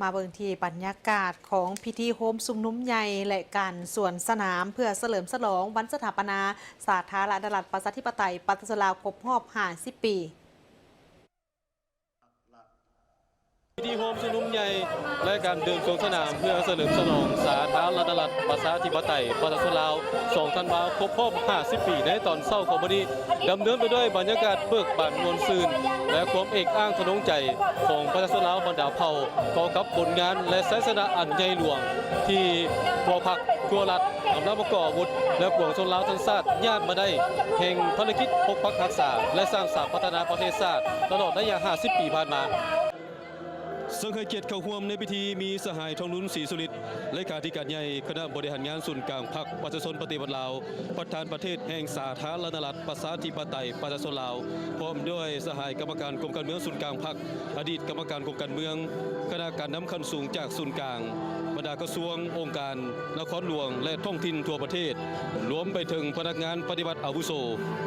ມາເບິ່ງທີ່ບັນຍາກາດຂອງພິທີໂຮມຊຸມນຸມໃຫຍ່ ແລະ ການສວນສະໜາມ ເພື່ອສະເຫຼີມສະຫຼອງວັນສະຖາປະນາສາທາລະນະລັດປະຊາທິປະໄຕປະຊາຊົນລາວຄົບຮອບຫ້າສິບປີ. ພິທີໂຮມຊຸມນຸມໃຫຍ່ ແລະ ການເດີນສວນສະໜາມ ເພື່ອສະເຫຼີມສະຫຼອງສາທາລະນະລັດປະຊາທິປະໄຕປະຊາຊົນລາວ ສອງທັນວາ ຄົບຮອບຫ້າສິບປີ ໃນຕອນເຊົ້າຂອງມື້ນີ້ ດຳເນີນໄປດ້ວຍບັນຍາກາດເບີກບານມ່ວນຊື່ນ ແລະ ຄວາມເອກອ້າງທະນົງໃຈຂອງປະຊາຊົນລາວບັນດາເຜົ່າ ຕໍ່ກັບຜົນງານ ແລະ ໄຊຊະນະອັນໃຫຍ່ຫຼວງ ທີ່ພວກພັກທົ່ວລັດກຳລັງປະກອບອາວຸດ ແລະ ປວງຊົນລາວທັງຊາດຍາດມາໄດ້ ແຫ່ງພາລະກິດປົກປັກຮັກສາ ແລະ ສ້າງສາພັດທະນາປະເທດຊາດ ຕະຫຼອດໄລຍະຫ້າສິບປີຜ່ານມາ. ເຊິ່ງໃຫ້ກຽດເຂົ້າຮ່ວມໃນພິທີມີສະຫາຍ ທອງລຸນ ສີສຸລິດ ເລຂາທິການໃຫຍ່ຄະນະບໍລິຫານງານສູນກາງພັກປະຊາຊົນປະຕິວັດລາວ, ປະທານປະເທດແຫ່ງສາທາລະນະລັດປະຊາທິປະໄຕປະຊາຊົນລາວ, ພ້ອມດ້ວຍສະຫາຍກຳມະການກົມການເມືອງສູນກາງພັກ, ອະດີດກຳມະການກົມການເມືອງ, ຄະນະການນຳຂັ້ນສູງຈາກສູນກາງ, ບັນດາກະຊວງ, ອົງການ, ນະຄອນຫຼວງ ແລະ ທ້ອງຖິ່ນທົ່ວປະເທດ, ລວມໄປເຖິງພະນັກງານປະຕິບັດອາວຸໂສ,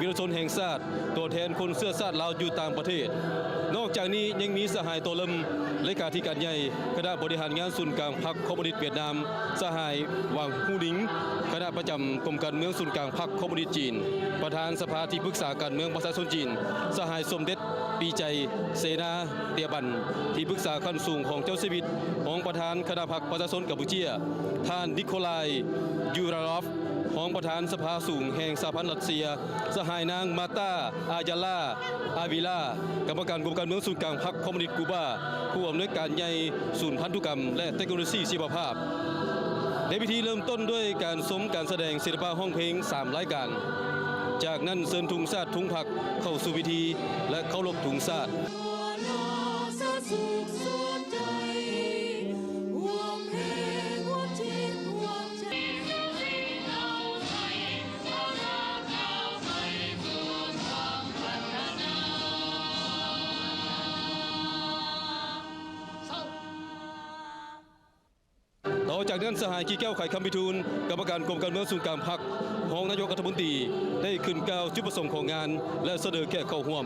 ວິທະຍາຊົນແຫ່ງຊາດ, ຕົວແທນຄົນເຊື້ອຊາດລາວຢູ່ຕ່າງປະເທດ. ນອກຈາກນີ້ຍັງມີສະຫາຍ ໂຕເລິມ ເລຂາທິການໃຫຍ່ຄະນະບໍລິຫານງານສູນກາງພັກຄອມມູນິດຫວຽດນາມ, ສະຫາຍ ຫວັງ ຫູໜິງ ຄະນະປະຈຳກົມການເມືອງສູນກາງພັກຄອມມູນິດຈີນ, ປະທານສະພາທີ່ປຶກສາການເມືອງປະຊາຊົນຈີນ, ສະຫາຍ ສົມເດັດ ປີໄຈ ເສນາ ເຕຍບັນ ທີ່ປຶກສາຂັ້ນສູງຂອງເຈົ້າຊີວິດ, ຮອງປະທານຄະນະພັກປະຊາຊົນກຳປູເຈຍ, ທ່ານ ນິໂຄລາຍ ຢູຣາລອຟ ຮອງປະທານສະພາສູງແຫ່ງສະຫະພັນລັດເຊຍ, ສະຫາຍນາງ ມາຕາ ອາຢາລາ ອາວິລາ ກຳມະການກົມການເມືອງສູນກາງພັກຄອມມູນິດກູບາ, ຜູ້ອຳນວຍການໃຫຍ່ສູນພັນທຸກຳ ແລະ ເຕັກໂນໂລຊີຊີວະພາບ. ໃນພິທີເລີ່ມຕົ້ນດ້ວຍການຊົມການສະແດງສິລະປະຮ້ອງເພງສາມລາຍການ. ຈາກນັ້ນເຊີນທຸງຊາດທຸງພັກເຂົ້າສູ່ພິທີ ແລະ ເຄົາລົບທຸງຊາດ. ຕໍ່ຈາກນັ້ນ ສະຫາຍ ກິແກ້ວ ໄຂຄຳພິທູນ ກຳມະການກົມການເມືອງສູນກາງພັກ, ຮອງນາຍົກລັດຖະມົນຕີ ໄດ້ຂຶ້ນກ່າວຈຸດປະສົງຂອງງານ ແລະ ສະເໜີແຂກເຂົ້າຮ່ວມ.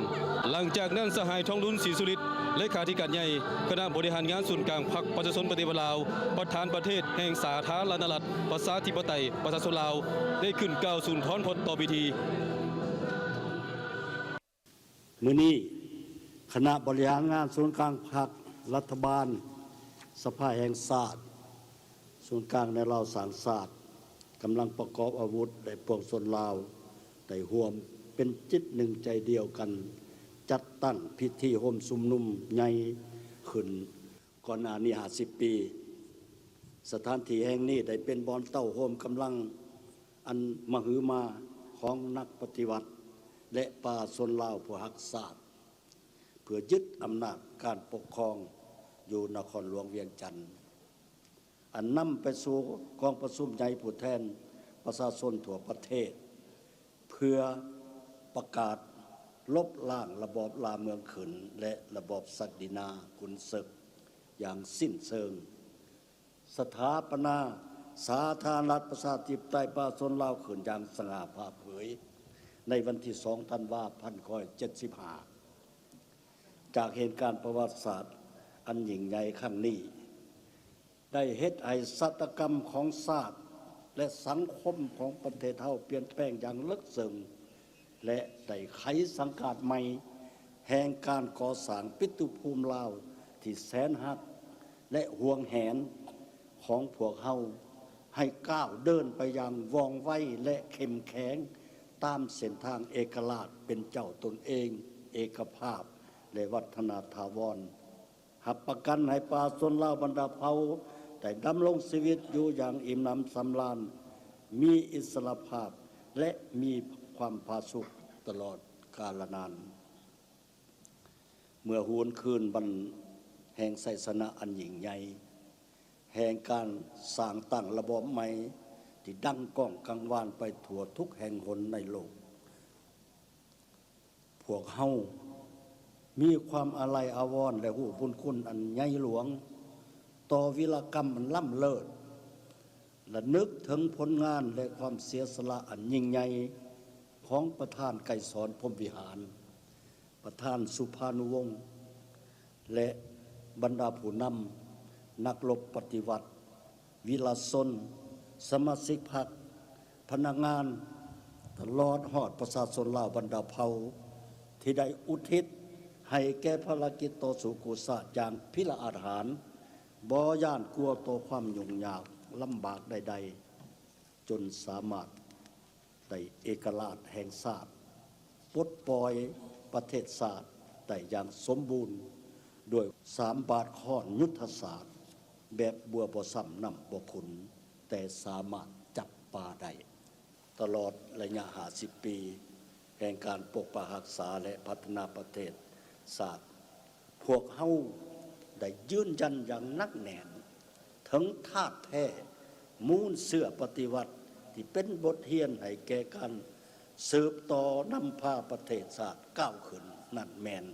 ຫຼັງຈາກນັ້ນ ສະຫາຍ ທອງລຸນ ສີສຸລິດ ເລຂາທິການໃຫຍ່ຄະນະບໍລິຫານງານສູນກາງພັກປະຊາຊົນປະຕິວັດລາວ, ປະທານປະເທດແຫ່ງສາທາລະນະລັດປະຊາທິປະໄຕປະຊາຊົນລາວ ໄດ້ຂຶ້ນກ່າວສຸນທອນພົດຕໍ່ພິທີ. ມື້ນີ້ ຄະນະບໍລິຫານງານສູນກາງພັກ, ລັດຖະບານ, ສະພາແຫ່ງຊາດ, ສູນກາງແນວລາວສ້າງຊາດ ກຳລັງປະກອບອາວຸດ ແລະ ປວງຊົນລາວ ໄດ້ຮ່ວມເປັນຈິດໜຶ່ງໃຈດຽວກັນ ຈັດຕັ້ງພິທີໂຮມຊຸມນຸມໃຫຍ່ຂຶ້ນ ກ່ອນໜ້ານີ້ຫ້າສິບປີ. ສະຖານທີ່ແຫ່ງນີ້ໄດ້ເປັນບ່ອນເຕົ້າໂຮມກຳລັງອັນມະຫຶມາຂອງນັກປະຕິວັດ ແລະ ປະຊາຊົນລາວຜູ້ຮັກຊາດ ເພື່ອຍຶດອຳນາດການປົກຄອງຢູ່ນະຄອນຫຼວງວຽງຈັນ, ອັນນຳໄປສູ່ກອງປະຊຸມໃຫຍ່ຜູ້ແທນປະຊາຊົນທົ່ວປະເທດ ເພື່ອປະກາດລົບລ້າງລະບອບລ່າເມືອງຂຶ້ນ ແລະ ລະບອບສັກດິນາຂຸນເສິກຢ່າງສິ້ນເຊີງ, ສະຖາປະນາສາທາລະນະລັດປະຊາທິປະໄຕປະຊາຊົນລາວຂຶ້ນຢ່າງສະຫງ່າຜ່າເຜີຍ ໃນວັນທີສອງ ທັນວາ ພັນເກົ້າຮ້ອຍເຈັດສິບຫ້າ. ຈາກເຫດການປະຫວັດສາດອັນຍິ່ງໃຫຍ່ຄັ້ງນີ້ ໄດ້ເຮັດໃຫ້ຊະຕາກຳຂອງຊາດ ແລະ ສັງຄົມຂອງປະເທດເຮົາປ່ຽນແປງຢ່າງເລິກເຊິ່ງ ແລະ ໄດ້ໄຂສັງກາດໃໝ່ແຫ່ງການກໍ່ສ້າງປິຕຸພູມລາວທີ່ແສນຮັກ ແລະ ຫວງແຫນຂອງພວກເຮົາ ໃຫ້ກ້າວເດີນໄປຢ່າງວ່ອງໄວ ແລະ ເຂັ້ມແຂງ ຕາມເສັ້ນທາງເອກະລາດເປັນເຈົ້າຕົນເອງ, ເອກະພາບ ແລະ ວັດທະນະຖາວອນ. ຮັບປະກັນໃຫ້ປະຊາຊົນລາວບັນດາເຜົ່າໄດ້ດຳລົງຊີວິດຢູ່ຢ່າງອີ່ມໜຳສຳລານ, ມີອິດສະຫຼະພາບ ແລະ ມີຄວາມຜາສຸກຕະຫຼອດກາລະນານ. ເມື່ອຫວນຄືນວັນແຫ່ງໄຊຊະນະອັນຍິ່ງໃຫຍ່, ແຫ່ງການສ້າງຕັ້ງລະບອບໃໝ່ທີ່ດັງກ້ອງກັງວານໄປທົ່ວທຸກແຫ່ງຫົນໃນໂລກ, ພວກເຮົາມີຄວາມອາໄລອາວອນ ແລະ ຮູ້ບຸນຄຸນອັນໃຫຍ່ຫຼວງຕໍ່ວິລະກຳອັນລ້ຳເລີດ, ລະນຶກເຖິງຜົນງານ ແລະ ຄວາມເສຍສະຫຼະອັນຍິ່ງໃຫຍ່ຂອງປະທານໄກສອນ ພົມວິຫານ, ປະທານສຸພານຸວົງ ແລະ ບັນດາຜູ້ນຳ ນັກລົບປະຕິວັດ, ວິລະຊົນ, ສະມາຊິກພັກ, ພະນັກງານ, ຕະຫຼອດຮອດປະຊາຊົນລາວບັນດາເຜົ່າ ທີ່ໄດ້ອຸທິດໃຫ້ແກ່ພາລະກິດຕໍ່ສູ້ກູ້ຊາດຢ່າງພິລະອາດຫານ, ບໍ່ຢ້ານກົວຕໍ່ຄວາມຫຍຸ້ງຍາກລຳບາກໃດໆ, ຈົນສາມາດໄດ້ເອກະລາດແຫ່ງຊາດ, ປົດປ່ອຍປະເທດຊາດໄດ້ຢ່າງສົມບູນ ດ້ວຍສາມບາດຄ້ອນຍຸດທະສາດ ແບບບົວບໍ່ຊ້ຳນ້ຳບໍ່ຂຸນ, ແຕ່ສາມາດຈັບປາໄດ້. ຕະຫຼອດໄລຍະຫ້າສິບປີແຫ່ງການປົກປັກຮັກສາ ແລະ ພັດທະນາປະເທດຊາດ, ພວກເຮົາໄດ້ຢືນຢັນຢ່າງໜັກແໜ້ນເຖິງທາດແທ້ມູນເຊື້ອປະຕິວັດ ທີ່ເປັນບົດຮຽນໃຫ້ແກ່ການສືບຕໍ່ນຳພາປະເທດຊາດກ້າວຂຶ້ນ, ນັ້ນແມ່ນ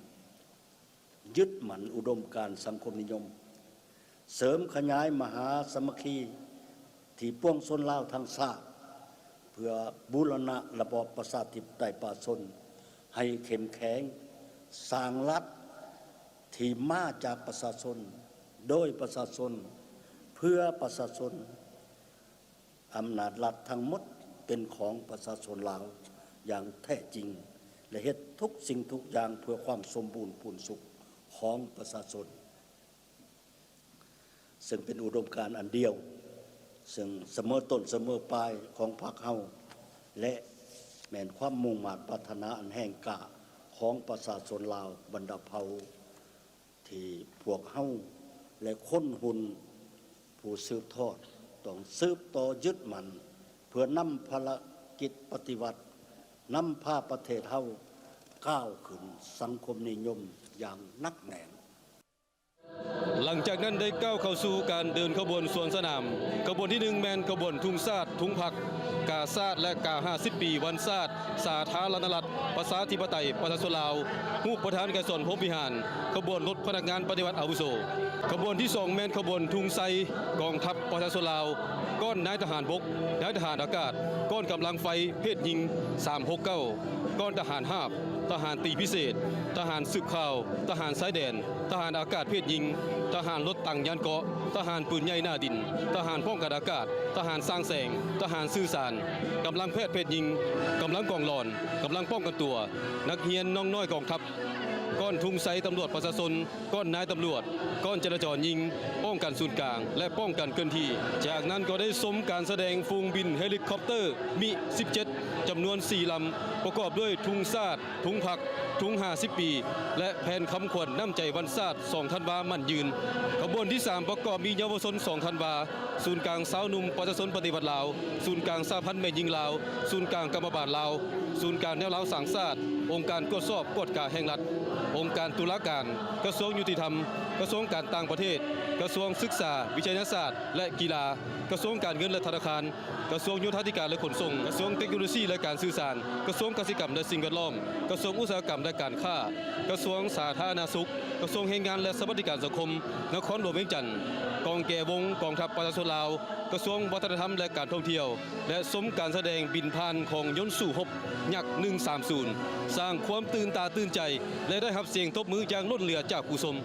ຍຶດໝັ້ນອຸດົມການສັງຄົມນິຍົມ, ເສີມຂະຫຍາຍມະຫາສາມັກຄີທີ່ປວງຊົນລາວທັງຊາດ ເພື່ອບູລະນະລະບອບປະຊາທິປະໄຕປະຊາຊົນໃຫ້ເຂັ້ມແຂງ, ສ້າງລັດທີ່ມາຈາກປະຊາຊົນ, ໂດຍປະຊາຊົນ, ເພື່ອປະຊາຊົນ. ອຳນາດລັດທັງໝົດເປັນຂອງປະຊາຊົນລາວຢ່າງແທ້ຈິງ ແລະ ເຮັດທຸກສິ່ງທຸກຢ່າງເພື່ອຄວາມສົມບູນພູນສຸກຂອງປະຊາຊົນ, ເຊິ່ງເປັນອຸດົມການອັນດຽວ, ເຊິ່ງສະເໝີຕົ້ນສະເໝີປາຍຂອງພັກເຮົາ ແລະ ແມ່ນຄວາມມຸ່ງມາດປາດຖະໜາອັນແຮງກ້າຂອງປະຊາຊົນລາວບັນດາເຜົ່າ ທີ່ພວກເຮົາ ແລະ ຄົນຮຸ່ນຜູ້ສືບທອດ ຕ້ອງສືບຕໍ່ຍຶດໝັ້ນ ເພື່ອນຳພາລະກິດປະຕິວັດ ນຳພາປະເທດເຮົາກ້າວຂຶ້ນສັງຄົມນິຍົມຢ່າງໜັກແໜ້ນ. ຫຼັງຈາກນັ້ນໄດ້ກ້າວເຂົ້າສູ່ການເດີນຂະບວນສວນສະໜາມ. ຂະບວນທີໜຶ່ງແມ່ນຂະບວນທຸງຊາດ, ທຸງພັກ, ກາຊາດ ແລະ ກາຫ້າສິບປີວັນຊາດ ສາທາລະນະລັດ ປະຊາທິປະໄຕ ປະຊາຊົນລາວ, ຮູບປະທານໄກສອນ ພົມວິຫານ, ຂະບວນລົດພະນັກງານປະຕິວັດອາວຸໂສ. ຂະບວນທີສອງແມ່ນຂະບວນທຸງໄຊ ກອງທັບປະຊາຊົນລາວ, ກ້ອນນາຍທະຫານບົກ, ນາຍທະຫານອາກາດ, ກ້ອນກຳລັງໄຟເພດຍິງ ສາມຫົກເກົ້າ, ກ້ອນທະຫານຫາບ, ທະຫານຕີພິເສດ, ທະຫານສືບຂ່າວ, ທະຫານຊາຍແດນ, ທະຫານອາກາດເພດຍິງ, ທະຫານລົດຕັງຍານເກາະ, ທະຫານປືນໃຫຍ່ໜ້າດິນ, ທະຫານປ້ອງກັນອາກາດ, ທະຫານສ້າງແສງ, ທະຫານສື່ສານ, ກຳລັງແພດເພດຍິງ, ກຳລັງກອງຫຼອນ, ກຳລັງປ້ອງກັນຕົວ, ນັກຮຽນນ້ອງນ້ອຍກອງທັບ, ກ້ອນທຸງໄຊຕຳຫຼວດປະຊາຊົນ, ກ້ອນນາຍຕຳຫຼວດ, ກ້ອນຈະລາຈອນຍິງ, ປ້ອງກັນສູນກາງ ແລະ ປ້ອງກັນເຄື່ອນທີ່. ຈາກນັ້ນກໍໄດ້ຊົມການສະແດງຝູງບິນເຮລິຄອບເຕີມິສິບເຈັດ ຈຳນວນສີ່ລຳ ປະກອບດ້ວຍທຸງຊາດ, ທຸງພັກ, ທຸງຫ້າສິບປີ ແລະ ແຜ່ນຄຳຂວັນນ້ຳໃຈວັນຊາດ ສອງທັນວາໝັ້ນຍືນ. ຂະບວນທີສາມປະກອບມີເຍົາວະຊົນສອງທັນວາ, ສູນກາງຊາວໜຸ່ມປະຊາຊົນປະຕິວັດລາວ, ສູນກາງສະຫະພັນແມ່ຍິງລາວ, ສູນກາງກຳມະບານລາວ, ສູນກາງແນວລາວສ້າງຊາດ, ອົງການກວດສອບກວດກາແຫ່ງລັດ, ອົງການຕຸລາການ, ກະຊວງຍຸຕິທຳ, ກະຊວງການຕ່າງປະເທດ, ກະຊວງສຶກສາ, ວິທະຍາສາດ ແລະ ກິລາ, ກະຊວງການເງິນ ແລະ ທະນາຄານ, ກະຊວງໂຍທາທິການ ແລະ ຂົນສົ່ງ, ກະຊວງເຕັກໂນໂລຊີ ແລະ ການສື່ສານ, ກະຊວງກະສິກຳ ແລະ ສິ່ງແວດລ້ອມ, ກະຊວງອຸດສາຫະກຳ ແລະ ການຄ້າ, ກະຊວງສາທາລະນະສຸກ, ກະຊວງແຮງງານ ແລະ ສະຫວັດດີການສັງຄົມ ນະຄອນຫຼວງວຽງຈັນ, ກອງແກວົງກອງທັບປະຊາຊົນລາວ, ກະຊວງວັດທະນະທຳ ແລະ ການທ່ອງທ່ຽວ ແລະ ຊົມການສະແດງບິນຜ່ານຂອງຍົນສູ້ຮົບຍັກ ໜຶ່ງສາມສູນ ສ້າງຄວາມຕື່ນຕາຕື່ນໃຈ ແລະ ໄດ້ຮັບສຽງຕົບມືຢ່າງລົ້ນເຫຼືອຈາກຜູ້ຊົມ.